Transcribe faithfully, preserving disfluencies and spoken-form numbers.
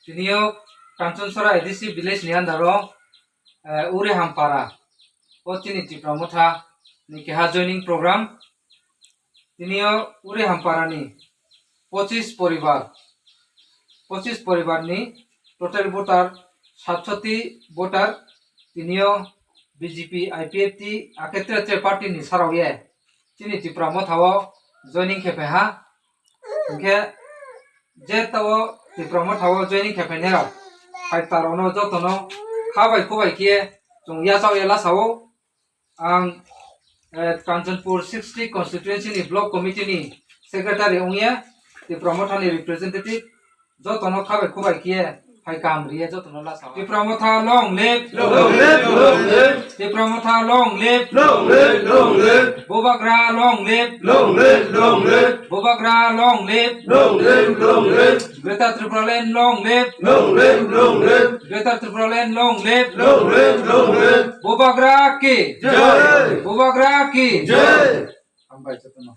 Tini o Kanchanchora A D C village ni under o, eh, Uri Hampara o chini Tipra Motha ni keha joining program. Tini o Uri Hampara ni pochis poribar, pochis poribar ni total voter satsoti voter tini o B J P, I P F T akhe tre tre party ni sarao ye chini Tipra Motha o joining khe phai ha. Hingkhe je tao Tipra Motha o joining khe phainai rok, hai ta rok no joto no kha bai khu bai khe chwng yachak ya lasa o. Ang, eh, Kanchanpur sixty constituency ni block committee ni secretary wngya, Tipra Motha ni representative, joto no kha bai khu bai khe hai kam riya joto no lasa. Tipra Motha long live! Long live, long live! Tipra Motha long live! Long live, long live! Bubagra long live! Long live, long live! Bubagra long live! Long live, long live! Greater Tipraland long live! Long live, long live! Greater Tipraland long live! Long live, long live! Bubagra ki! Jai! Bubagra ki! Jai! Hambai joto no.